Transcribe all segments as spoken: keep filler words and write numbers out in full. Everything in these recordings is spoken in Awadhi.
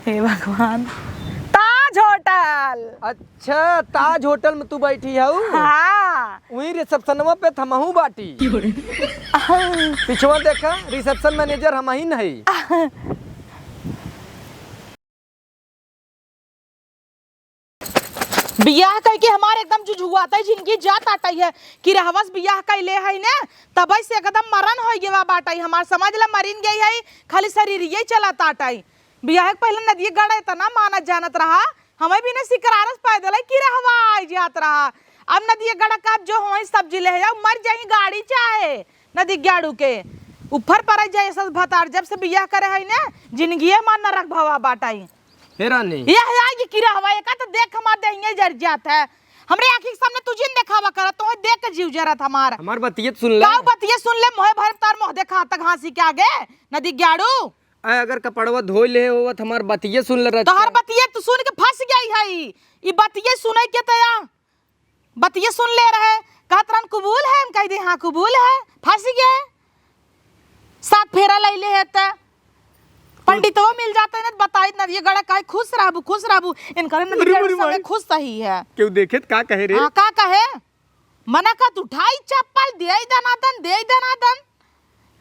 हे भगवान, ताज होटल। अच्छा, ताज होटल में तू बैठी हऊ? हाँ। वहीं रिसेप्शनवा पे थमहू बाटी। पिछवा देखा, रिसेप्शन मैनेजर हमहिन हई। बियाह कइके हमार एकदम जुझुआतइ जिनगी जात आटइ है। किरहवस बियाह कइले हइ ने, तबइ से एकदम मरन होइ गवा बाटइ हमार, समझ ल मरिन गइ हइ, खाली शरीरिये चलत आटइ। बियाह के पहिले नदिया गड़ा एतना मानत जानत रहा, हमइ बिना सिकरारस पैदलइ किरहवा आइ जात रहा। अब नदिया गड़ा का जो होई सब्जी लेहे आउ मर जाई गाड़ी चाहे नदी गाड़ू के ऊपर पड़इ जाए सस भतार। जब से बियाह करे हइ ने, जिनगिये हमार नरक भवा बाटइ। हे रानी। यह आइ कि किरहवा एका त देख हमार देहिये जर जात है। हमरे आँखी के सामने तू जिन देखावा करत, तोहे देख के जीव जरत हमार। हमार बतिये त सुन ले। काउ बतिये सुन ले, मोहे भर तार मोह देखा त घासी के आगे, नदी ग्याड़ू। अ, अगर कपड़वा धोइ ले होवत, हमार बतिये सुन ले रच तोहर के। बतिये तू सुन के फंस गई है। ई बतिये सुनइ के तया बतिये सुन ले रहे, कहत रहन, "कबूल है?" हम कहि दे, "हाँ, कबूल है।" फंस गए। सात फेरा लइले है त पंडितवो मिल जाते न, बताइत नदिया गड़ा कहे, "खुश रहबू, खुश रहबू।" इनकरे नदी अरे, गड़ा अरे, सब माई। खुश सही है। केहू देखे त का कहे रे? हाँ, का कहे? मना का तू उठाई चप्पल, देइ दनादन, देइ दनादन।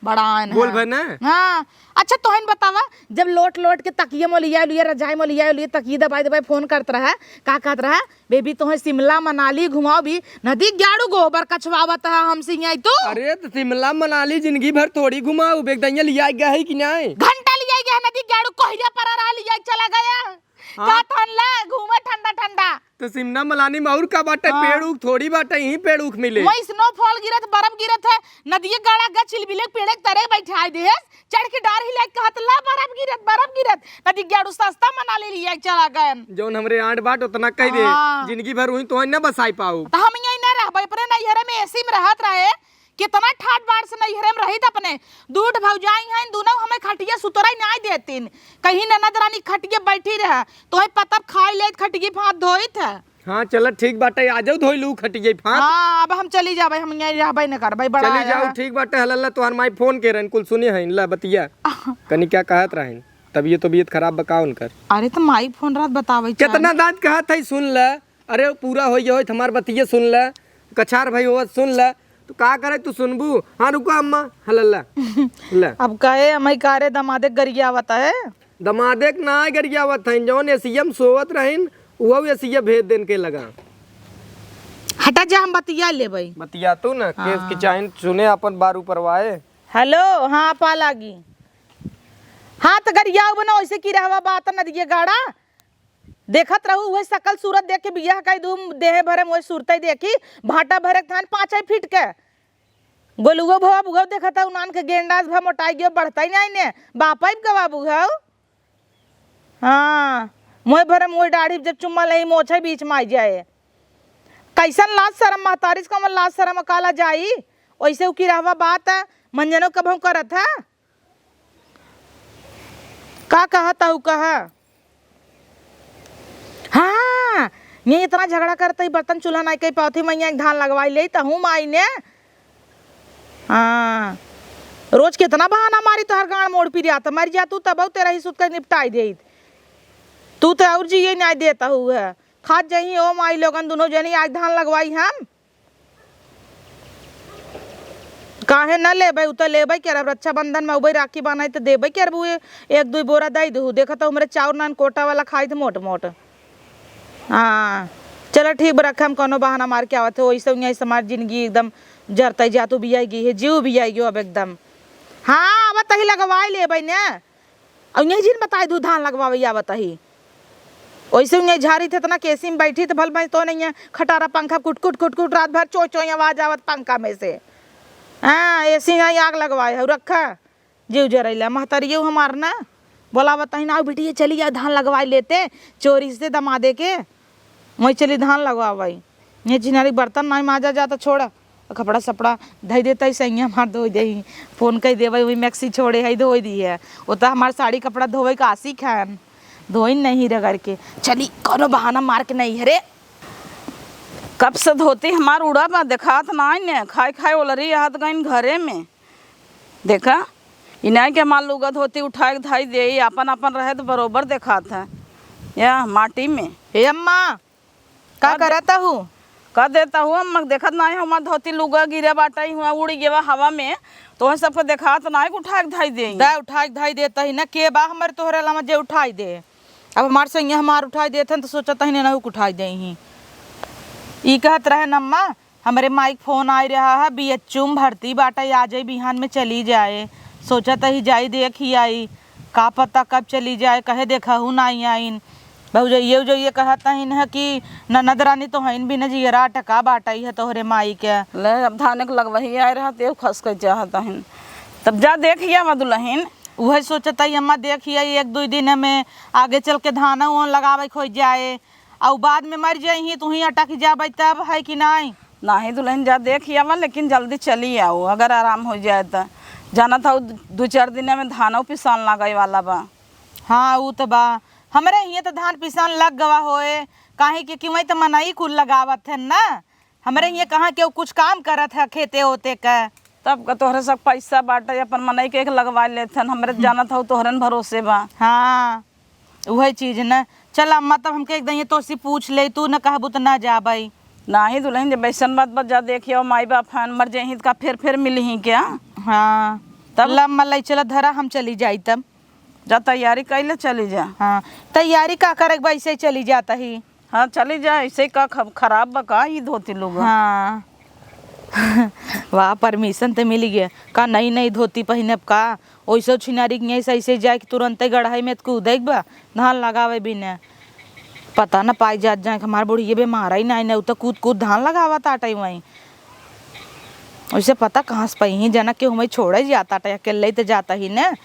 बड़ा आन बोल है। भर ना। हाँ। अच्छा, तोहन बतावा, जब लोट लोट के तकिया मोलिया लिए, रजाई मोलिया लिए, तकिया दबाई दबाई फोन करत रहा, का कहत रहा, "बेबी, तोहे शिमला मनाली घुमाओ भी, नदी ग्याड़ू गोबर कछवावत है हमसे यहाँ तू।" अरे, त शिमला मनाली जिनगी भर थोड़ी घुमाऊ, बेगदइया लिया गया है कि नहीं? घंटा लिया गया है, नदी ग्याड़ू कोहिया पर रहा, लिया चला गया। हाँ। का ठंडा, घूमे ठंडा ठंडा। तो शिमला मलानी में और का बाटे? हाँ। पेड़ उख थोड़ी बाटे, यहीं पेड़ उख मिले। वहीं snowfall गिरत, बर्फ गिरत है, नदिये गड़ा ग चिलबिले पेड़े के तरे बैठाए दे है, चढ़ के डार हिलाए कहत, "ला बर्फ गिरत, बर्फ गिरत।" नदी ग्याड़ू सस्ता मनाली लिया चला गए। जौन हमरे आंट बाट उतना कह दे, हाँ। जिंदगी भर वहीं तो न बसाई पाऊ। तो हम यहीं न रहबे, अपने नैहरे में एसी में रहत रहे, कितना ठाट बाट से नैहरे में रहित अपने। दू ठो भौजाई हैं, दुनो हमें खटिया सुतराई नाई देतिन। कहीं ननद रानी खटिया बैठी रहे, तोहे पतब खाई लेत, खटिया पे हाथ धोइत है। हाँ, चल ठीक बाटे, आ जाऊ धोई लू खटिया पे हाथ। हाँ, अब हम चली जाबे, हम यहीं रहबे न करबे, बड़ा चली आया जाऊ, है। ठीक बाटे, हलल्ला तोहार माई फोन के रहन, कुल सुने हैं, ला बतिया। कनी क्या कहत रहन, तबियत, तबियत खराब बका उनकर। अरे तो माई फोन रहत बतावे चल। कितना दांत कहत है, सुन ले। अरे, पूरा होई होई, हमार बतिये सुन ले, कछार भाई होत सुन ले, तू का करे, तू सुनबू? हाँ, रुको अम्मा, हलल्ला, ले। अब कहे, "हमई का रे, दमादे गरियावत है?" दमादे के ना गरियावत है, जौन एसिया में सोवत रहिन, उहो एसिया भेज देन के लगा। हटा जा, हम बतिया लेबई। बतिया तू ना, केस हाँ। की चाहिन सुने अपन बार ऊपरवाए। हेलो, हाँ, पा लागी। हाँ, त गरियाउ बना, ओइसे की रहवा बात नदिये गाड़ा। देखत रहू, उहे सकल सूरत देख के बियाह कई दूँ, देहे भरे में उहे सूरतई देखी, भाटा भरे के थान पाँचई फीट के। गोलुओ भवा बुघव देखत है, उनान के गेंडास भा मोटाई गयो, बढ़तई नाई ने, बापई गवा बुघव। हाँ, मोए भरे में उहे डाढ़ी जब चुम्मा लही, मोछई बीच में आई जाए। कैसन लाज शरम महतारी से कमल लाज शरम काला जाई, ओइसे उ की रहवा बात, मंजनो कभऊ करत है। का कहत हऊ, कहा? हाँ, ये इतना झगड़ा करत ही, बर्तन चूल्हा नाई कई पावत ही, मैया एक धान लगवाई ले, तहूँ माई ने। हाँ, रोज कितना बहाना मारी, तोहर गांड मोड़ पिरिया, त मर जा तू, तब तेरा ही सुत के निपटाई देइत। तू तो और जिए नाई देत हऊ है। खात जही ओ माई लोगन, दुनो जनी आज धान लगवाई हम। काहे न लेबै, उ त लेबै करब, रक्षाबंधन में अउबै राखी बान्है त देबै करबू, ए-, एक दुई बोरा दै दहू। देखत हऊ हमरे चाउर नान कोटा वाला खाइत मोट मोट। हाँ, चला ठीक बा, रखा हम कौनो बहाना मार के आवत है, ओइसे उइसे हमार जिंदगी एकदम जरतै जातू बियाई गई है, जीव बियाई गयो अब एकदम। हाँ, अब तही लगवाई लेबै ने। अउ यही जिन बताई दू धान लगवावै आवत ही। ओइसे उन्हें झारी थे, इतना केसी में बैठी थे, भल मैं तो नहीं है, खटारा पंखा कुट, कुट, कुट, कुट, रात भर चोंय, चोंय आवाज आवत पंखा में से। हाँ, एसी नहीं आग लगवाए है, रखा, जीव जरैला, महतरियो हमार ना, बोलावत ही ना, "आओ बिटिया, चली आओ, धान लगवाई लेते, चोरी से दमादे के।" वहीं चली धान लगवावै। ये चिन्हारी बर्तन नाई माजा जात छोड़, कपड़ा सपड़ा धई देतै, सैया हमार धोई देही। फोन कई देबै, वही मैक्सी छोड़े है, धोई दिहे। वो तो हमार साड़ी कपड़ा धोवै का आशिक है, धोई नहीं रगड़ के। चली, कौनो बहाना मार के नहीं है रे। कब से धोती हमार उड़ा बा, देखात नाई ने, खाए खाए ओलरी आहत गइन घरे में। देखा, इनाई के हमार लुगा धोती उठाए के धई देई, आपन आपन रहे त बरोबर देखात है या माटी में। हे अम्मा, का का दे-, करत हू? का देता हूँ अम्मा, देखत नाई हमार धोती लुगा गिरे बाटई हुआ, उड़ गेवा हवा में, तो वह सबको देखात नाई कि उठाए के धई देई। दा उठाए के धई देता ही ना, के बा हमर तोहरे अलावा जे उठाई दे? अब हमार संगे हमार उठाई देत हन, तो सोचत ही ना, उठाई देई ही। ई कहत रहे न अम्मा, हमरे माई के फोन आइ रहा है, बीएचयू में भर्ती बाटे, आ जाई, बिहान में चली जाए। सोचत ही जाई, देखि आई, का पता कब चली जाए, कहे देखहू नाई आइन। भौजइये उजइये कहत हइन है कि ननद रानी तो हइन भी न, जियरा अटका बाटई है तोहरे माई के। ले, अब धाने के लगवही आए रहा, तेउ खस के चाहत हइन। तब जा देखि आवा दुलहिन। उहे सोचत ही अम्मा, देखि आई, एक दुइ दिन में आगे चल के धान उन लगावे के होइ जाए। अउ बाद में मर जइहीं, तुहीं अटक जाबै तब, है कि नाई? नाहीं दुलहिन, जा देखि आवा, लेकिन जल्दी चली आउ, अगर आराम होइ जाए त। जानत हउ, दु चार दिने में धानउ पिसान लागइ वाला बा। हाँ, उ त बा। हमरे हियाँ त धान पिसान लग गवा होए, काहे कि, कि वहीं त मनई कुल लगावत हन ना। हमरे हियाँ कहाँ केहू कुछ काम करत है खेते ओते क। तब का तोहरे सब पैसा बाटे, अपन मनई के एक लगवा लेत हन, हमरे त जानत हउ तोहरे न भरोसे बा। हाँ। उहे चीज न। चल अम्मा, तब हमके एकदम ये तोसी पूछ ले, तू न कहबू त ना जाबई। नाहीं दुलहिन, जब अइसन बात बा, जा देखि आवा, माई बाप हन, मर जइहीं त का फेर, फेर मिलिहीं क्या? हाँ। तब? ल अम्मा, लई चला धरा, हम चली जाई तब। जा तैयारी कइले चली जा। हाँ, तैयारी का करे के बा, अइसे ही चली जात ही। हाँ, चली जा, अइसे ही का ख-, खराब बा का ई धोती लुगा? हाँ। वाह, permission त मिलि गया। का नई नई धोती पहिनब का? ओइसो छिनारी के यहीं से ऐसे जाए कि तुरंते गड़हई में कूदे के बा, धान लगावे बिना। पता न पाई जात जाए कि हमार बुढ़िया बेमार है ना, ना उ त कूद कूद धान लगावत आटे वहीं। ओइसे पता कहाँ से पइहीं, जना के हुमई छोड़े जात आटे, अकेले त जात ही न,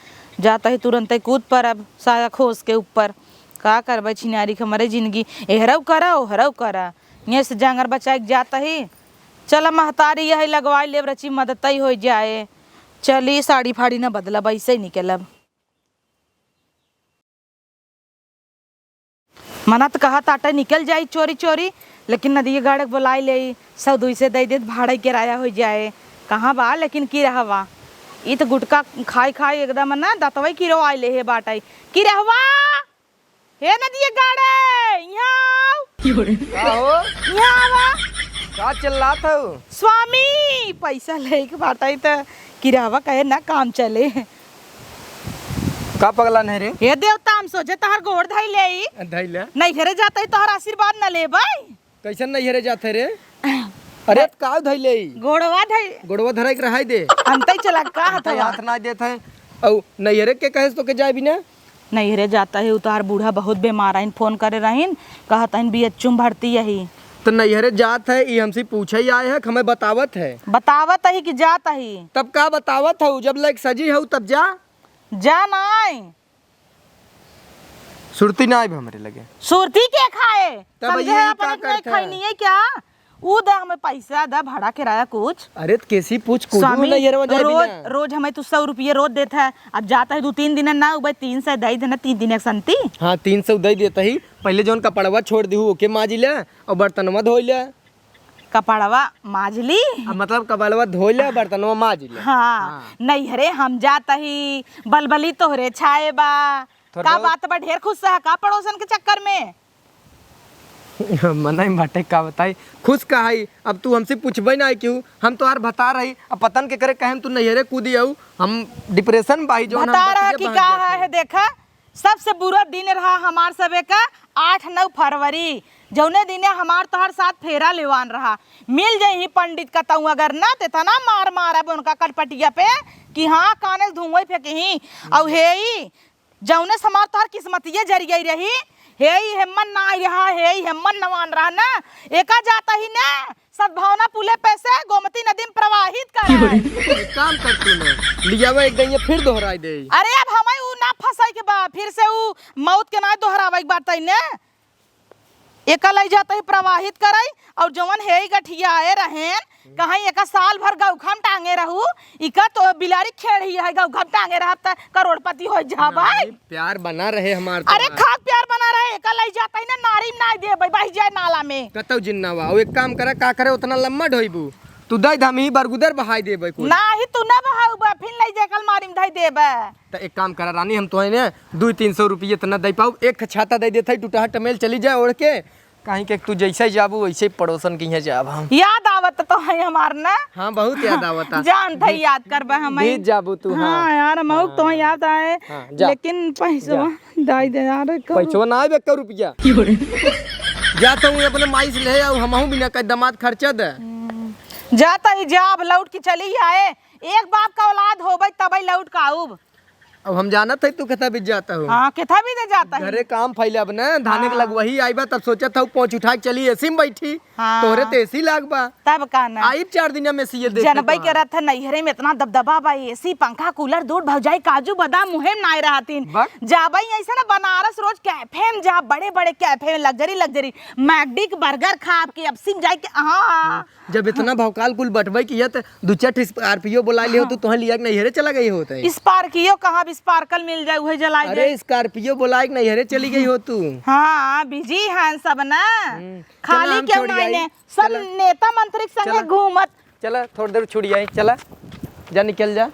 जात ही तुरंते कूद परब साया खोस के ऊपर। का करबे छिनारी के हमरे जिंदगी, एहरऊ करा, ओहरऊ करा, यहीं से जांगर बचाए के जात ही। चल महतारी यही लगवाई लेब, रची मदतई होइ जाए। चली साड़ी फाड़ी न बदलब, ऐसे ही निकलब। मना त कहत आटे निकल जाई चोरी चोरी, लेकिन नदिया गाड़े के बोलाई लेई, सौ दुई से दई देत भाड़ा किराया होइ जाए। कहाँ बा लेकिन किरहवा? ई त गुटखा खाई खाई एकदम ना दतवई किरवाई लेहे बाटे। किरहवा! हे नदिया गाड़े, इहाँ आउ। का हो? इहाँ आवा। का चिल्लात हऊ? स्वामी, पैसा लेके बाटई त किरहवा कहे ना काम चले। का पगला नहीं रे? हे देवता, हम सोचे तहार गोड़ धई लेई। धई ले। नैहरे जातई तोहर आशीर्वाद न लेबई। कैसन नैहरे जात है रे? अरे, अरे, का धई लेई? गोड़वा धई। गोड़वा धराई के रहाई दे। अंतई चला का हाथ अंतई बा? हाथ ना देत है। अउ नैहरे के कहे से तोके जाए बिना? नैहरे जात ही, उ तोहार बूढ़ा बहुत बेमार आइन, फोन करे रहिन, कहत हइन बीएचयू में भर्ती यही। त नैहरे जात है, ई हमसे पूछे ही आए है कि हमें बतावत है? बतावत ही कि जात ही। तब का बतावत हऊ? जब लायक सजी हऊ तब जा। जा नाई। सुरती ना आइब हमरे लगे। सुरती के खाए? तब समझे ये अपन का अपने करत है? खैनी है क्या? ऊ दे हमें पैसा, दे भाड़ा किराया कुछ। अरे त कैसी पूछ कूदू स्वामी, नैहरवा जाए रोज, बिना। रोज हमें तू सौ रुपये रोज देत है, अब जात ही दू तीन दिन ना, उ भाई तीन सौ दे देना, तीन दिन एक संती। हाँ, तीन सौ दे देत ही। पहले जौन कपड़वा छोड़ दिहू, ओके माजी ले और बर्तनवा धोई ले। कपड़वा माज ली। अब मतलब कपड़वा धोई ले, बर्तनवा माज ले। हाँ, हाँ। नैहरे हम जात ही, बलबली तोहरे छाए बा। थोड़ा का बहुत बात बा, ढेर खुश है का पड़ोसन के चक्कर में? मनई बाटे का बताई, खुश का हई? अब तू हमसे पूछबे ना क्यों, हम तोहार भतार हई, अब पतन के करे कहे हम तू नैहरे कूदी आऊ, हम depression बाही जौन हम भतार बतिये कि बहक का जात है, हई। है देखा, सबसे बुरा दिन रहा हमार सबे का आठ नौ फरवरी, जौने दिने हमार तोहार साथ फेरा लेवान रहा। मिल जइहीं पंडित कतऊ अगर ना, त इतना मार मारब उनका कटपटिया पे कि हाँ, काने से धुआं फेंकहीं। अउ हे ई, जौने से हमार तोहार किस्मतिये जरि गई रही, हे ई हेमन ना आई रहा, हे ई हेमन नवान रहा ना, एका जात ही ना, सद्भावना पुले पे से गोमती नदी में प्रवाहित करा। एक काम कर तू ना, लियावा एक दइया फिर दोहराई दे। अरे अब हमें ऊ ना फंसाई के बा, फिर से ऊ मौत के ना दोहरावे के बात है ने। एका लई जात ही प्रवाहित करई, और जवन हे ई गठिया आए रहेन, कहीं एका साल भर गौखम टांगे रहू, इका तो बिलारी खेड़ ही है, गौखम टांगे रहत त करोड़पति हो जा भाई। नहीं, प्यार बना रहे हमार अरे तोहार। खाक प्यार बना रहे, एका लई जात ही ना, नारी में नाई देबे, बह जाए नाला में। कतौ जिन्ना बा, वो एक काम करा, का करे उतना लम्मा ढोइबू? तू दइ द, हम ही बरगुदर बहाई देबे कुल। नाही, तू ना बहाउबे, फिर लइ जाए कल मारी में धइ देबे। त एक काम करा रानी, हम तोहे ने दुइ तीन सौ रुपये इतना दइ पाउब, एक ठे छाता दइ देत हई, टूटहा टमेल चली जाए ओढ़ के, काहे के तू जैसे जाबू वैसे पड़ोसन के यहाँ जाब हम। याद आवत तो है हमार ना। हाँ, बहुत याद आवता। जान था बीत, याद करबे हम। बीत जाबू तू, हाँ। हाँ यार, हम हाँ। तो याद आए, हाँ, जा। लेकिन पैसवा जा। दाई दे यार, एक पैसवा ना आवे, एक रुपया। जाता हूँ अपने माई से ले आऊ, हमहू बिना कह दामाद खर्चा दे। हम्म। जाता ही जाब, लौट के चली आए। एक बाप का औलाद होबे तबे लौट का आउब। अब हम जानत है तू केथा बीत जाता हो। हाँ, केथा बीत जाता है। घरे काम फैले अब ना, धाने के हाँ। लगवही आइबा, तब सोचत हूँ पोंछ उठा के चली एसी में बैठी। हाँ। तोरे तो एसी लाग बा। तब का ना। आइब चार दिन में एसी ये देख जनबई के रहत है, नैहरे में इतना दबदबा बा, एसी, पंखा, कूलर, दूध, भौजाई, काजू, बादाम मुहे में नाय रहतीन। बक। जाबई ऐसे ना बनारस रोज कैफे में जा, बड़े बड़े कैफे में लग्जरी लग्जरी मैकडी के बर्गर खा के अब सिम जाए के, हाँ। जब इतना भौकाल कुल बटबे किया त दू चार ठे स्कॉर्पियो बोला लियो हाँ। तू, तोहे लिया के नैहरे चला गई होत है। स्पार्कियो कहाँ, अब स्पार्कल मिल जाए, उहे जला अरे जाए। स्कॉर्पियो बोला के नैहरे चली गई हो तू। हाँ, बिजी हैं सब ना। हम्म, खाली चला हम क्यों छोड़ नहीं आई। ने, सब चला। नेता मंत्री के संगे चला। घूमत। चला, थोड़ी देर छुड़ी आई, चला। जा निकल जा।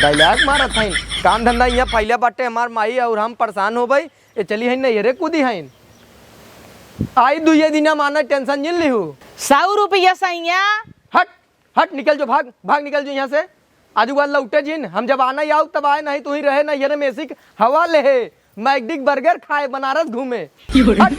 डायलॉग मारत हैं। काम धंधा यहाँ फैला बाटे हमार माई और हम परेशान हो गई। ए चली हइन नैहरे कूदी हइन। आई दुइये दिना माना टेंशन जिन लिहू। सौ रुपया सैया। हट, हट, निकल जो, भाग, भाग, निकल जो यहाँ से। आज उ लौटे जिन, हम जब आना ही आऊ तब आए, नहीं तू ही रहे नैहरे में एसी के हवा लेहे, मैकडी के बर्गर खाए, बनारस घूमे। हट।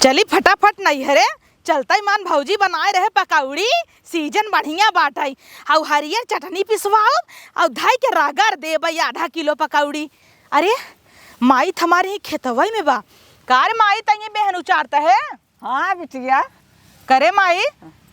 चली फटाफट नैहरे। चलतई मान भौजी बनाए रहे पकौड़ी, सीजन बढ़िया बाटई। अउ हरियर चटनी पिसवाउब, अउ धई के रगड़ देबई आधा किलो पकौड़ी। अरे, माई त हमारी ही खेतवई में बा। का रे माई, तइये बेहन उचारत है? हाँ बिटिया। करे माई,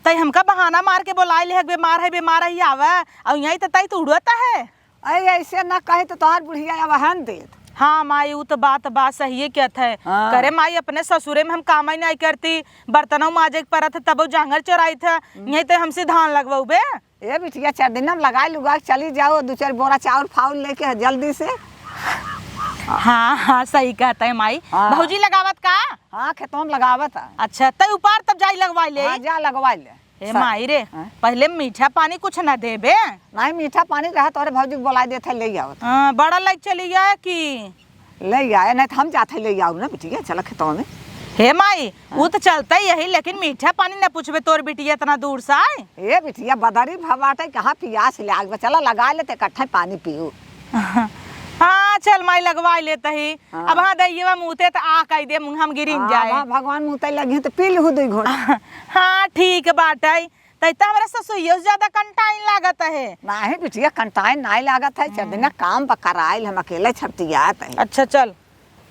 तई हमका बहाना मार के बोलाए लेहे, बेमार है, बेमार है, आवे, अउ यहीं त तई त उड़त है। अरे, ऐसे ना कहे तो तोहार बुढ़िया अब हन देत। हाँ माई, उ तो बात, बात सही है कहत है। हाँ। करे माई, अपने ससुरे में हम काम ही नहीं करती, बर्तनों माजे के परत है, तबो जांगर चोराइत है, हम्म। यहीं ते हमसे धान लगवाऊ बे। ए बिटिया, चार दिन हम लगाए लुगा के चली जाओ, दो चार बोरा चाउर फाउल लेके जल्दी से। हाँ, हाँ, सही कहत है माई। हाँ। भौजी लगावत का? हाँ, खेतों में लगावत है। अच्छा, तै उपार तब जाई लगवाई ले। हाँ, जा लगवाई ले। ए सा-, माई रे, हाँ? पहिले मीठा पानी कुछ ना देबे? नाहीं, मीठा पानी रहा तोरे भौजी के बोलाइ देत है, ले आवत। हाँ, बड़ा लइके चली आए कि? ले आए, नाहीं त हम जात है, ले आऊ ना बिटिया, चला खेतवा में। हे माई, हाँ? उ त चलते ही यही, लेकिन मीठा पानी ना पूछबे तोर बिटिया इतना दूर से आए। ए बिटिया, बदरी भवाटे, कहाँ पियास लाग बा, चला लगाइ लेते, इकट्ठा पानी पीऊ। हाँ, चल माई, लगवाइ लेत ही। हाँ। अब हाँ, दइयवा मुते त आ कहि दे, मुँह हम गिरिन हाँ, जाए। हाँ, भगवान मुते लगी त पी लहू दुई घोट। हाँ, ठीक बाटे। तै त हमरा ससुइयो से ज्यादा कंटाइन लागत है। नाहीं बिटिया, कंटाइन नाहीं लागत है, चार दिना हम्म। काम बा कराइल, हम अकेले छपटियात है। अच्छा, चल,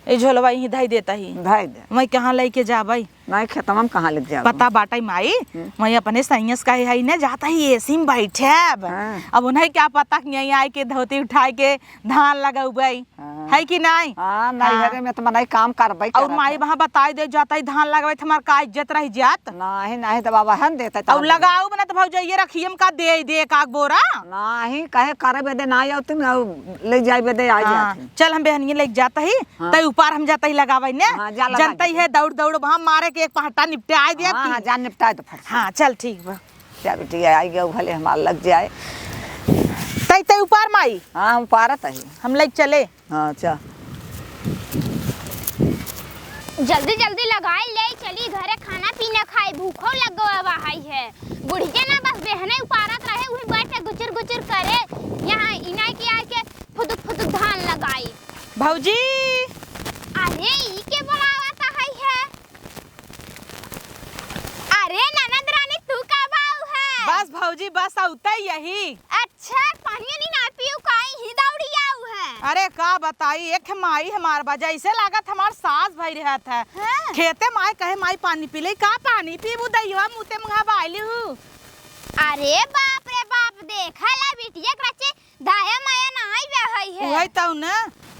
ए झोलवा यहीं धइ देत ही। धइ दे। मैं कहाँ लइके जाबइ? नाहीं, खेतवा में कहाँ लइके जाबइ? पता बाटइ माई, हम्म। मैं अपने सैया से कहे हई न, जात ही एसी में बैठेब। हाँ। अब उन्हें क्या पता कि यहीं आइके धोती उठाइके धान लगउबइ। हाँ। है कि नाहीं? हाँ, हाँ। नैहरे में त मनई काम करबइ अउर करत माई है। वहाँ बताइ दे, जात ही धान लगबइ त हमार का इज्जत रहि जात? नाहीं, नाहीं, त बाबा हन देते अउर लगाउब न त भौजइये रखियम का दे दे एक आग बोरा? नाहीं, कहे करे बदे नाहीं आउत न, अउर ले जाए बदे आ हाँ, जात है। चल हम बेहनिये लइके जात ही, हाँ। तै उपार हम जात ही लगावइ ने। हाँ, जा लगा जनतइ दे। है दौड़ दौड़ वहाँ मारे के एक पहटा निपटाइ दे हाँ, की। हाँ, जा निपटाइ दे फट से। हाँ, चल ठीक बा। जा बिटिया, आइ गया, भले हमार लग जाए। तै, तै उपार माई। हाँ, हम उपारत ही। हम लइके चले। हाँ, अच्छा। जल्दी जल्दी लगाइ ले, चली घरे खाना पीना खाई, भूखो लग गवा है। बुढ़िया ना बस बेहने उपारत रहे, उही बैठे गुचुर गुचुर करे। यहाँ इनाई के आइके फुदुक फुदुक धान लगाई। भौजी। अरे, ई के बोलावत है, है? अरे ननद रानी, तू कब आऊ है? बस भौजी, बस अउते यही। अच्छा, पानी वानी ना पीऊ, काई ही दौड़ी आऊ है? अरे का बताई, एक माई हमार बा, जैसे लागत हमार सास भई रहत है। हाँ। खेते माई कहे, "माई पानी पी ले।" का पानी पीबू, दहिया मुते मुहा बाइली हूँ। अरे बाप रे बाप, देखा ला बिटिया के रचे दाया माया नाई बे हई है। उहइ तउ न।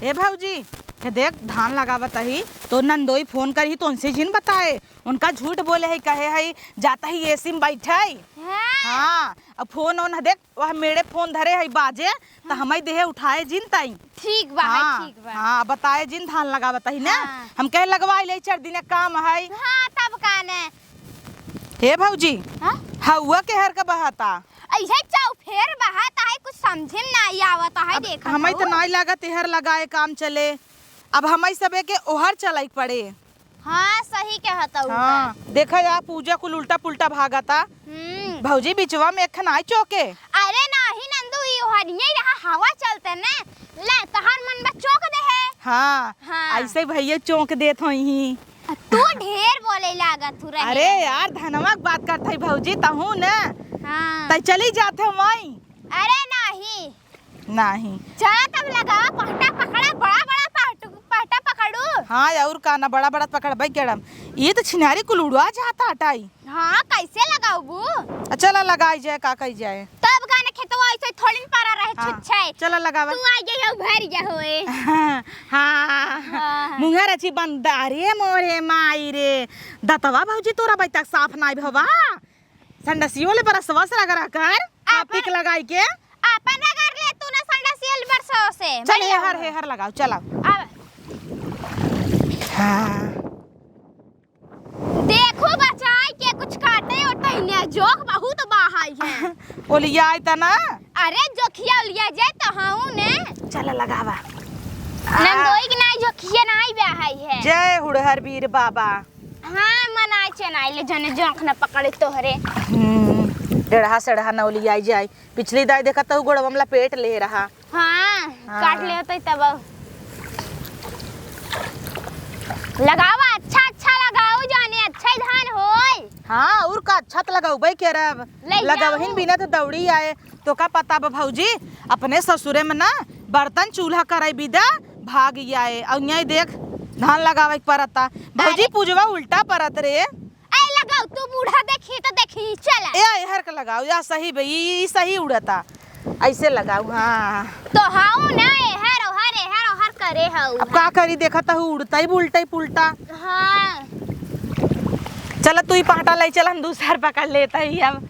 ए भौजी, हे देख, धान लगावत ही, तो नंदोई फोन करही, तो उनसे जिन बताए। उनका झूठ बोले है, कहे है, जात ही एसी में बैठे। हाँ। हाँ, अब फोन ओन देख, वह मेरे फोन धरे है बाजे, त हाँ। हमइ देहे उठाए जिन तई। ठीक बा, है, हाँ, ठीक बा। हाँ, बताए जिन धान लगावत ही न। हाँ। हम कहे लगवाइ ले, चार दिन काम है। हाँ, तब का ने। हे भौजी, हाँ? हउआ केहर का बहाता? अइहे चौफेर बहाता है, कुछ समझे में नाई आवत है, अब देखत हमई तो हऊ। नाई लागत एहर लगाए काम चले। अब हमई सबे के ओहर चलई के पड़े। हाँ, सही कहत हऊ। हाँ, देखा जा, पूजा कुल उल्टा पुल्टा भागता। हम्म। भौजी, बिचवा में एक ठन आई चौके। अरे नाही नंदू, ई ओहरिये रहा, हवा चलते ने। ले, तहार मन बा चौक दे है। हाँ, हाँ। ऐसे भैया चौक देत होई ही। तू ढेर बोले लागत हू रहे। अरे यार, धनवा के बात करत हई भौजी, तहू न। हाँ। तै चली जात है वहीं। अरे नाही। नाही। चला तब लगावा, पहटा पकड़ा, बड़ा बड़ा पहटू-, पहटा पकड़ू। हाँ, और का ना, बड़ा बड़ा पकड़बै केड़म। ये तो छिनारी कुल उड़वा जाता हटाई। हाँ, कैसे लगाउबू? आ, चला लगाई जाए, का कही जाए। तब का ना खेतवा ऐसे थोड़ी न पड़ा रहे, हाँ, छुच्छे। चला लगावा। तू आ गई हो, भर गया होए। हाँ, हाँ। हाँ। मुंहर अच्छी बंद, अरे मोरे माई रे। दतवा भौजी तोरा अबै तक साफ नाई भवा। संडसियो ले बरसवा से रगड़ा कर, आपन, हार्पिक लगाई के। आपन रगड़ ले तू ना संडसियो ले बरसवा से। चल, बढ़िया हेहर, हो। हेहर लगाओ, चलाओ। अब हाँ। देखो बचाई के कुछ काटे ओटे ने, जोंक बहुत बाहाई है। ओलिया आई तना। अरे जोंकिया ओलिया जाए तो हूँ ने। चल लगावा। नंदोई के नाई जोंकिया नाई बाहाई है। जय हुड़हर वीर बाबा। हाँ, मनाई चनाई ले जने जोंक न पकड़े तोहरे। हम्म, डेढ़हा सेढ़हा न ओलियाई जाई। पिछली दाई देखा तहु गोड़वा में लपेट ले रहा। हाँ, हाँ। काट ले होतई तब। लगावा, अच्छा, अच्छा लगाऊ जाने, अच्छा ही धान होई। हाँ, और का अच्छा त लगाउबै करब। ले लगावहिन जाऊ। बिना तो दौड़ी आए। तो का पता बा भौजी, अपने ससुरे में ना बर्तन चूल्हा करई बिदा भाग आए। और यहीं देख धान लगावे के परता। भौजी अरे। पूजवा उल्टा परत रे। ए लगाऊ, तू बूढ़ा देखी तो देखी, चला। ए, एहर के लगाऊ, या सही बे, ई, ई सही उड़ता। ऐसे लगाऊ, हाँ। तो हाउ ना, एहर ओहर, एहर ओहर करे हाउ। अब का करी, देखा तहु उड़ता ही उल्टा ही पुल्टा। हाँ। चला तू ही पहटा ले चल, हम दूसर पकड़ लेता ही अब।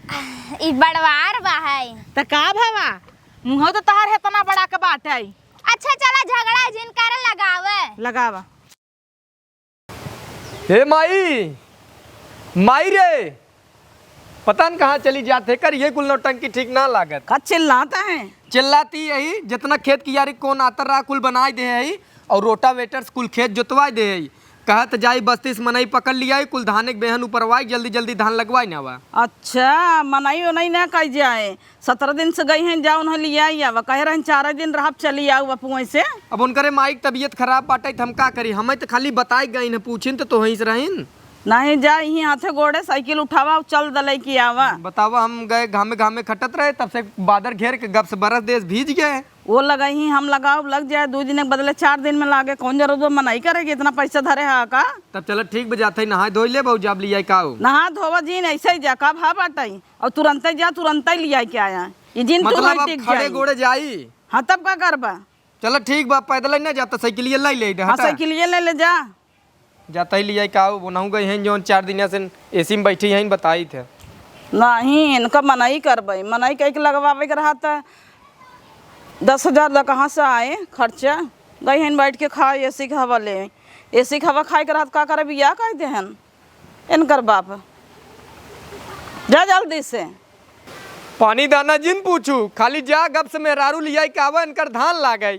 ई बड़वार बा है। त का भवा, मुँह तो तहार हेतना बड़ा के बाटे। अच्छा चला झगड़ा जिन करे लगावे। लगावा। हे माई, माई रे, पता न कहाँ चली जात है, कर ये कुल नौटंकी ठीक ना लागत। का चिल्लाता है? चिल्लाती यही, जितना खेत कियारी कौन आतर रहा, कुल बनाई दे है, और रोटावेटर से कुल खेत जोतवाई दे है। कहत जाई बस्ती से मनई पकड़ लियाई, कुल धाने के बेहन उपरवाई, जल्दी जल्दी धान लगवाई ना बा। अच्छा, मनई ओनई ना कही जाए, सतरह दिन से गई हैं, जा उन्हें लियाई आवा। कहे रहन चार दिन रहब, चली आऊ अपू ऐसे। अब उनकरे माई के तबीयत खराब बाटे, त हम का करी? हमें त खाली बताई गई न, पूछिन त तोहई से रहिन। नहीं, जा यहीं हाथे गोड़े साइकिल उठावा, चल दले की आवा। बतावा, हम गए घामे घामे खटत रहे, तब से बादर घेर के गप से बरस देस, भीज गए। वो लगई ही हम लगाओ, लग जाए, दो दिन के बदले चार दिन में लागे, कौन जरूरत बा मनई करे के, इतना पैसा धरे हा का? तब चलो ठीक बा, जात है नहाए धोई ले, बहु जाब लियाई का हो? नहा धोवा जीन, ऐसे ही जा, का भा बाटई? और तुरंते जा, तुरंते लियाई के आया। ये जिन तू मतलब नहीं अब टिक खड़े जाई। गोड़े जाई? हाँ, तब का करबा? चलो ठीक बा, पैदल ही ना जाता, साइकिलिया ले ले, हाँ, हटा। साइकिलिया ले ले जा। जाता ही लियाई का, वो नहु गई हैं, जौन चार दिन से एसी में बैठी हैं, बताई थे। नहीं, इनका मनई करबे, मनई कह के लगवावे के रहा था, दस हजार ला कहाँ से आए खर्चा? गई हैं बैठ के खाए, एसी के हवा ले, एसी के हवा खाए के रहा था, का करे बिया कह देहन। इनकर बाप, जा जल्दी से। पानी दाना जिन पूछू, खाली जा गप से मेहरारू लियाई के आवा, इनकर धान लागई।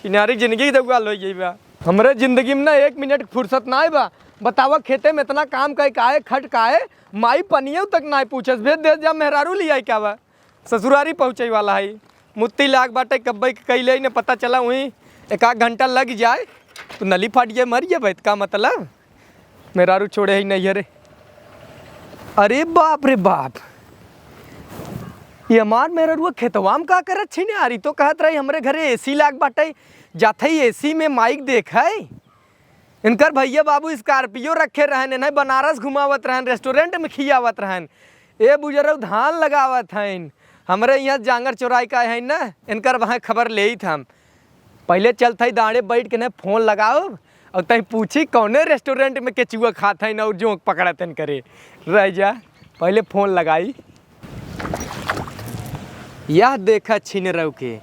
चिनारी जिंदगी दउआ लोई गई बा। हमरे जिंदगी में ना एक मिनट के फुर्सत नाई बा। बतावा, खेते में इतना काम कई काहे, खट काहे, माई पनियो तक नाई पूछस, भेज दे जा मेहरारू लियाई के आवा। ससुरारी पहुँचे वाला है, मुत्ती लाग बाटे, कब्बे के कैले न पता चला, वहीं एक आध घंटा लग जाए तो नली फाट जाए, मर जाए, का मतलब? मेहरारू छोड़े है नहीं, अरे, अरे बाप रे बाप, ये हमार मेहरारू खेतवा में का करत छिने? अरे तो कहत रही हमरे घरे एसी लाग बाटे, जात है एसी में माइक देख है। इनकर भैया बाबू स्कॉर्पियो रखे रहन, इन्हें बनारस घुमावत रहन, रेस्टोरेंट में खियावत रहन। ए बुजरऊ धान लगावत हइन, हमरे यहाँ जांगर चोराई का है ना, इनकर वहाँ खबर लेइत हम। पहिले चलत हई दाड़े बैठ के ने फोन लगाओ और तहीं पूछी कौने रेस्टोरेंट में केचुआ खात हइन और जोंक पकड़त हइन करे। रह जा, पहिले फोन लगाई। यह देखा छिनरऊ के,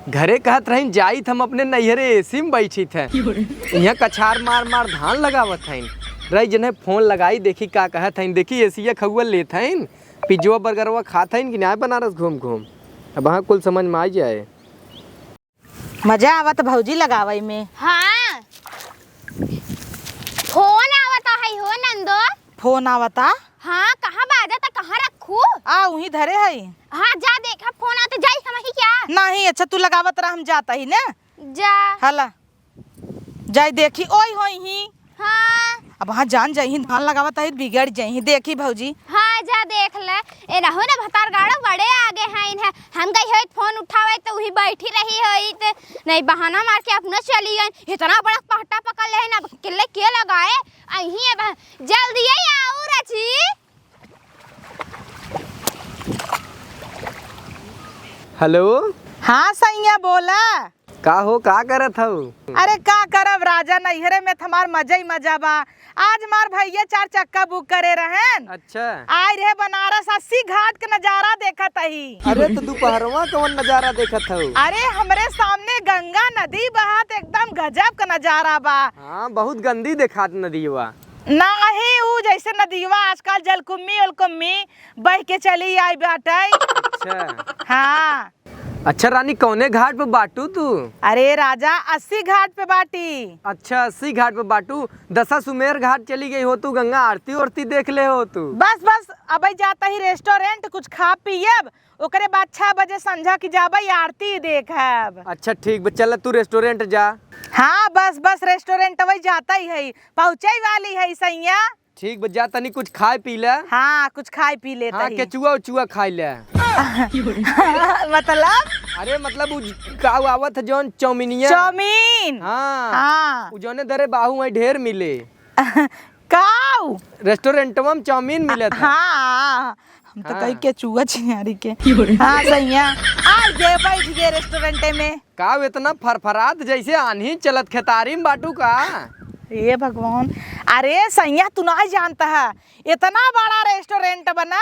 घरे कहत रहिन जाइत हम अपने नैहरे एसी में बैठित है, यहाँ कछार मार मार धान लगावत हइन। रही जने फोन लगाई, देखी का कहत हइन, देखी एसिया खउआ लेत हइन, पिज्जवा बर्गरवा खात हइन कि नाय बनारस घूम घूम। अब हाँ कुल समझ में आ जाए। मजा आवत भौजी लगावई में। हाँ। फोन आवता है हो नंदो। फोन आवता? हाँ, कहाँ बाजता, कहाँ रखू? आ, उहीं धरे है। हाँ, जा देखा, फोन आते जाई हम ही क्या? नहीं, अच्छा तू लगावत रह, हम जाता ही ना। जा। हला। जाई देखी, ओई होई ही। हाँ। अब हाँ जान जाई ही, धान लगावत है, बिगड़ जाई ही। देखी भौजी। हाँ, जा देख ले। ए, रहू ना भतार गाड़ो बड़े आगे हैं इन्हें। हम गई होई फोन उठावे तो वही बैठी रही होई तो नहीं बहाना मार के अपना चली गई। इतना बड़ा पहटा पकड़ ले ना, किल्ले के लगाए। अही अब जल्दी ही आओ रची। हेलो। हाँ सैया बोला। का हो, का करत हऊ? अरे का करब राजा, नैहरे में त हमार मजा ही मजा बा। आज हमार भैया चार चक्का बुक करे रहन। अच्छा। आए रहे बनारस, अस्सी घाट के नजारा देखत ही। अरे त दुपहरवा कवन नजारा देखत हऊ? अरे हमरे सामने गंगा नदी बहत, एकदम गजब का नजारा बा। हाँ, बहुत गंदी देखात नदीवा। नाही, ऊ जैसे नदीवा आजकल जलकुम्मी उलकुम्मी बह के चली आई बाटई। अच्छा। हाँ। अच्छा रानी, कौने घाट पे बाटू तू? अरे राजा, अस्सी घाट पे बाटी। अच्छा, अस्सी घाट पे बाटू। दशा सुमेर घाट चली गई हो तू, गंगा आरती ओरती देख ले हो तू। बस बस, अबे जाता ही रेस्टोरेंट, कुछ खा पियब, ओकरे बाद छह बजे संझा की जाबे आरती देखब। अच्छा ठीक बा, चल तू रेस्टोरेंट जा। हाँ बस बस, रेस्टोरेंट वही जाता ही है, पहुँचे वाली है सैया। ठीक बा, जा तनी कुछ खाए पी ले। हाँ, कुछ खाए पी लेता हाँ, ही। केचुआ उचुआ खाए ले। मतलब? अरे मतलब उ ज-, का उ आवत है जौन चौमिनिया? चाउमीन। हाँ। हाँ। उ जौने दरे बाहू वहीं ढेर मिले। काऊ? रेस्टोरेंटवा में चाउमीन मिलत है। हाँ। हम तो हाँ। कही केचुआ छिनारी के। हाँ सैया, आ गए, बैठ गए रेस्टोरेंटे में। का इतना फरफरात जैसे आन्ही चलत खेतारी में बाटू का? हे भगवान, अरे सैया तू ना जानता है, इतना बड़ा रेस्टोरेंट बना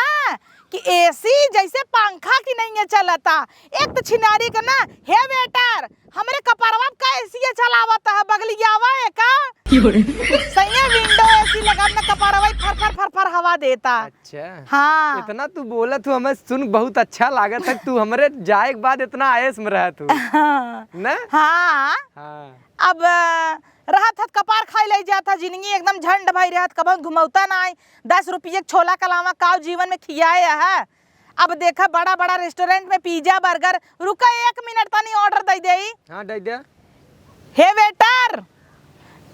कि एसी जैसे पंखा की नहीं है चलता। एक तो छिनारी का ना, हे वेटर, हमरे कपड़वा का एसी चलावत है, बगलियावा है का? सैया विंडो एसी लगा ना, कपड़वा ही फर फर फर फर हवा देता। अच्छा। हाँ। इतना तू बोलत हू, हमें सुन बहुत अच्छा लागत है। तू हमरे जाए के बाद इतना आयस में रहत हू। हाँ। न? हाँ। हाँ। अब, अ, रहत हत कपार खाई ले जात ह, जिंदगी एकदम झंड भई रहत, कबहुँ घुमौता नाई। दस रुपये के छोला के अलावा काऊ जीवन में खियाए ह? अब देखा बड़ा बड़ा रेस्टोरेंट में पिज्जा, बर्गर, रुका एक मिनट तनी ऑर्डर दे देई। हाँ, दे दे। हे वेटर,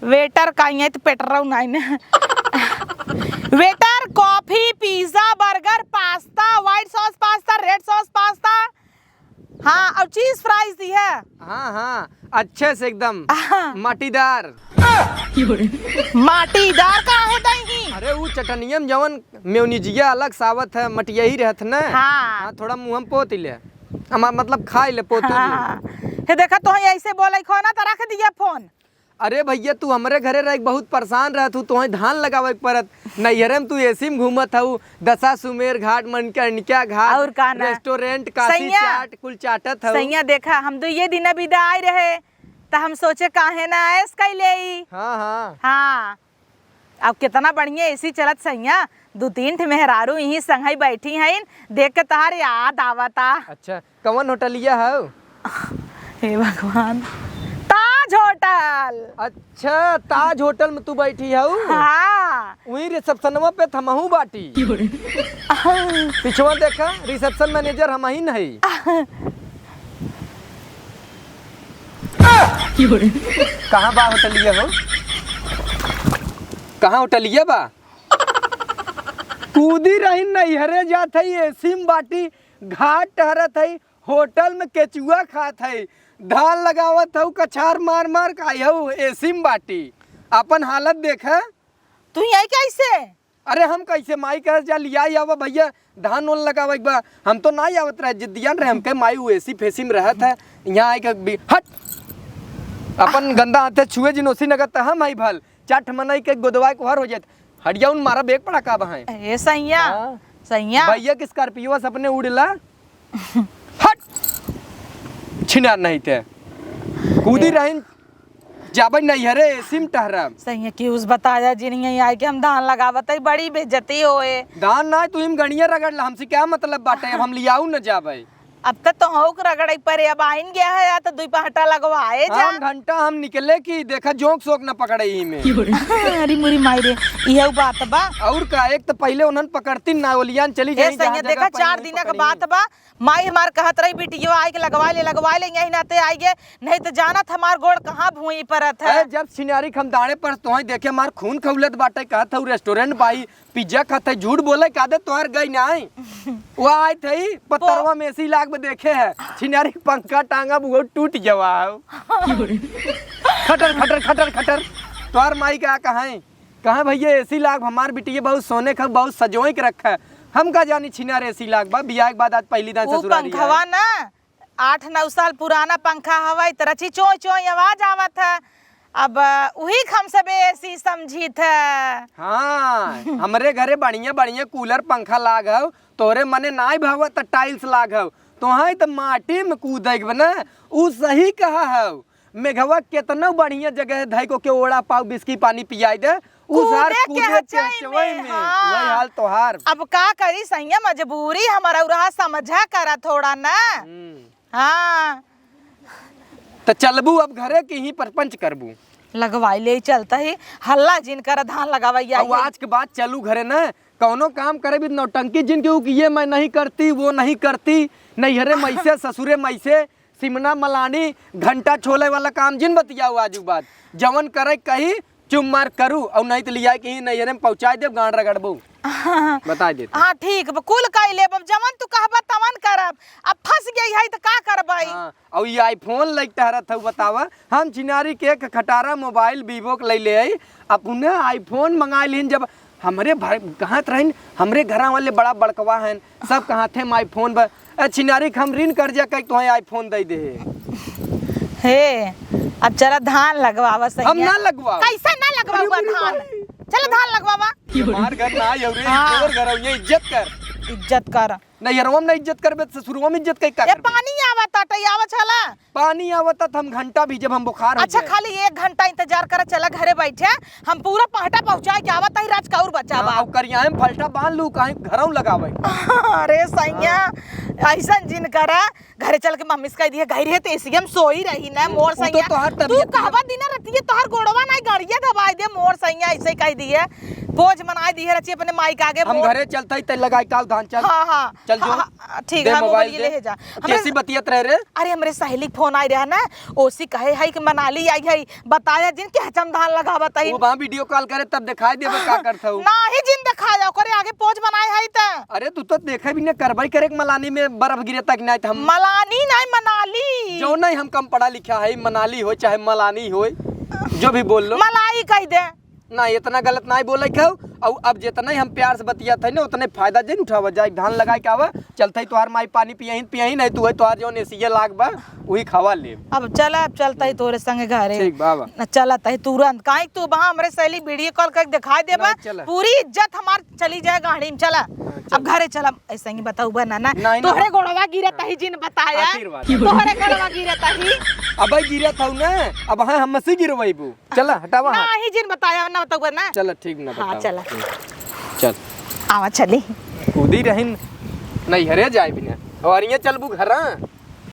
वेटर का यहाँ तो पेटरऊ नाई ना। वेटर, कॉफी, पिज्जा, बर्गर, पास्ता, व्हाइट सॉस पास्ता, रेड सॉस पास्ता, हाँ, और चीज फ्राइज दी है। हाँ, हाँ, अच्छे से एकदम हाँ। माटीदार। माटीदार का है दही? अरे, ऊ चटनिया में जवन मेयोनीजिया अलग सावत है, मटिया ही रहत न। हाँ। हाँ, थोड़ा मुँह में पोत ले। हमार मतलब खाई ले, पोतू जी। हाँ। हे देखा, तोहई ऐसे बोलै खो ना, त रख दिया फोन। अरे भैया, तू हमरे घरे रह के बहुत परेशान रहत हू, तोहई धान लगावे के परत। नैहरे में तू एसी में घूमत हऊ, दशा सुमेर घाट, मणिकर्णिका घाट, और का ना? रेस्टोरेंट, काशी सैया, चाट, कुल चाटत हऊ। सैया देखा, हम दुइये दिन बिदा आए रहे, त हम सोचे काहे ना ऐश कैले ई। हाँ, हाँ। हाँ। अब कितना बढ़िया एसी चलत सैया, दू तीन ठे मेहरारू इहीं संगई बैठी हईन, देख के तोहार याद आवता। अच्छा, कवन होटलिया हऊ? हे भगवान, ताज होटल। अच्छा, ताज होटल में तू बैठी हऊ? हाँ। उहीं रिसेप्शनवा पे त हमहू बाटी। पिछवा देखा, रिसेप्शन मैनेजर हमही न हई। कहाँ बा होटलिया हो? कहाँ होटलिया बा? कूदी रही नैहरे जात हई, एसी में बाटी, घाट टहरत हई, होटल में केचुआ खात हई, धान लगावत हऊ, कछार मार मार खाई हऊ, एसी में बाटी। आपन हालत देखा। तू यही कैसे? अरे हम कैसे, माई कहे जा लिया आवा भैया, धान ओन लगावे के बा। हम तो ना आवत रहे, जिद्दियन रहे, हमके माई उ एसी फेसी में रहत है, यहाँ आके भी हट, अपन गंदा हाथे छुए जिन ओसी नगद त हम आई भल, चट मनई के गोदवाए को हर हो जात, हटिया उन मारा बेग पड़ा का बहाए। ए सैया, हाँ। सैया। भैया के स्कॉर्पियो से अपने उड़ला, हट, छिनार नहीं ते, कूदी ए। रहिन। जाबे नैहरे, एसी में टहरब। सैया कि उस बताया जिन, यहीं आइके हम धान लगावत है, बड़ी बेइज्जती होए। धान ना, तू इम गड़िया रगड़ ला, हमसे क्या मतलब बाटे, अब हम लियाऊ न जाबे। अब त तोहू के रगड़े परे, अब आइन गया है, या त दुई पहटा लगवाए जा। हम घंटा हम निकले कि देखा जोंक सोक न पकड़े ही में। अरे मुरी माई रे, इहे बात बा। और का, एक त पहिले उन्हन पकड़ती ना, ओलियान चली ए जाई, जहाँ सैया, जगह देखा, पाई चार वहीं दिन के पकड़ी। बात बा, माई हमार कहत रही, "बिटियो आइके लगवा ले, लगवा ले, यही नाते आइगे, नहीं त जानत हमार गोड़ कहाँ भूई परत है।" अरे, जब छिनारी के हम दाड़े पर तोहई देखे, हमार खून खौलत बाटे, कहत हऊ रेस्टोरेंट बाई, पिज्जा खात है, झूठ बोले का दे, तोहार गई नाई। वो आए थे पत्तरवा में एसी लाग में देखे है, छिनारी के पंखा टांगा वो टूट गवा है। खटर, खटर, खटर, खटर। तोहार माई का कहाँ है? कहाँ भैया एसी लाग, हमार बिटिया बहुत सोने का, बहुत सजोए के रखा है। हम का जानी छिनार एसी लाग बा, बियाह के बाद आज पहली दान ऊ ससुरारी पंखवा आए। ना, आठ नौ साल पुराना पंखा हवा, इतरा ची चोय चोय आवाज आवत है। अब उही क हम सब एसी समझी थे। हाँ, हमरे घरे बढ़िया बढ़िया कूलर पंखा लाग हव, तोरे मने नाय भावत त टाइल्स लाग हव। तोहाई त माटी में कूदे के बा ना, ऊ सही कहा हव। मेघवा केतना बढ़िया जगह है, धई को के ओड़ा पाव बिस्की पानी पियाई दे, ऊ सार कूदे के कूदे हचई चचवई में, में, हाँ। वही हाल तोहार। अब का करी सैया, मजबूरी हमारा उरहा समझा करा थोड़ा ना। हम्म। हाँ। त चलबू अब घरे कि ही परपंच करबू? लगवाई ले चलता ही, हल्ला जिन कर धान लगावैया अब ही। आज के बाद चलू घरे न, कौनो काम करे भी नौटंकी जिन के ऊ कि ये मैं नहीं करती, वो नहीं करती, नैहरे मैसे, ससुरे मैसे, सिमना मलानी, घंटा छोले वाला काम जिन बतियाऊ आजू बाद। जवन करे कही, चुप मार करू, और नहीं त लिया के ही नैहरे में पहुँचाई देब, गांड रगड़बू। बता देते। हाँ, ठीक बा, कुल कई लेब, अब जवन तू कहबा तवन करब। अब फंस गई है त का करबै? हाँ, और ये iPhone लइके टहरत हऊ, बतावा। हम छिनारी के एक खटारा मोबाइल Vivo के ले ले आई, अपने iPhone मंगा लिहन। जब हमरे भाई कहत रहन, हमरे घरा वाले बड़ा बड़कवा हन, सब कहत हैं iPhone बा। ए, छिनारी के हम ऋण कर्जा कई तोहे iPhone दे दे। हे, अब चला धान लगवावा सैया। हम ना लगवाओ। कैसे ना लगवावा अरे, अरे, धान? अरे। चला धान लगवावा। हमार घर ना आयो रे, हाँ। तोर घर आयो, ये इज्जत कर। इज्जत कर। नैहरवा में ना इज्जत करबे, त ससुरवा में इज्जत कई का ए, करबे? पानी आवत आटे, आवा चला। पानी आवत त हम घंटा भी जब हम बुखार हो अच्छा, जाए। खाली एक घंटा इंतजार करा, चला घरे बैठे, हम पूरा पहटा पहुँचाए के आवत ही, राज का और बचावा। हाँ, अब करिया हम फलटा बांध लू, काहे घरऊ लगावे। अरे सैया, हाँ। ऐसन जिन करा, घरे चल के मम्मी से कह दिए, "गई रहे तो एसी में सोई रही ना, उ-, मोर उ तो सैया।" तोहार तू तबीयत कहबा दिना रतिये तोहार गोड़वा ना गड़िया दबाई दे, मोर सैया ऐसे ही कह दिए। पोज मनाई दिए रची अपने माई के आगे हम मोर। घरे चलता ही ते लगाई काल धान चल। हाँ, हाँ। चल जो। हाँ, हाँ, ठीक दे है, हम मोबाइल बोलिए दे। ले जा। हमरे कैसी बतियत रहे रे? अरे, हमरे सहेली के फोन आई रहा ना, ओसी कहे है कि मनाली आई है, बताया जिन के हचम धान लगावत है। वो वहाँ video call करे तब दिखाई देबे का करत हऊ। नाही जिन दिखाया, ओकरे आगे पोज बनाए है त। अरे, तू तो देखे भी ना करबई करे के मलानी में बर्फ गिरे तक नहीं त हम मलानी नहीं, मनाली। जो नहीं हम कम पढ़ा लिखा है, मनाली हो चाहे मलानी हो, जो भी बोल लो। मलाई कह दे। ना, इतना गलत नाहीं बोले खाऊ। और अब जितना ही हम प्यार से बतियात है ना, उतने फायदा जिन उठावा जाए। धान लगाए के आवा, चलते ही तोहार माई पानी पियही, पियही नहीं, तू है तोहार जौन एसिया लाग बा, वही खावा ले। अब चला, अब चलता ही तोरे संगे घरे। ठीक बा, आवा। न चलत ही तुरंत, काहे तू वहाँ हमरे सहेली video call करके दिखाई देबा, नहीं, चला। पूरी इज्जत हमार चली जाए गाड़ी में। चला, हाँ, चल। अब घरे चला, ऐसे ही बताऊ बा ना, ना। नहीं, ना। तोहरे गोड़वा गिरत ही जिन बताया। आशीर्वाद। तोहरे गोड़वा गिरत ही। अबे गिरत हऊ ना, अब हाँ हम मसी गिरवाइबू। चला, हटावा हाथ। नाही जिन बताया, ना बताऊबा ना। चला, ठीक ना हाँ, बतावा। चला। हम्म। चल। आवा, चली। कूदी रहिन, नैहरे जाए बिना। और ये चलबू घरा।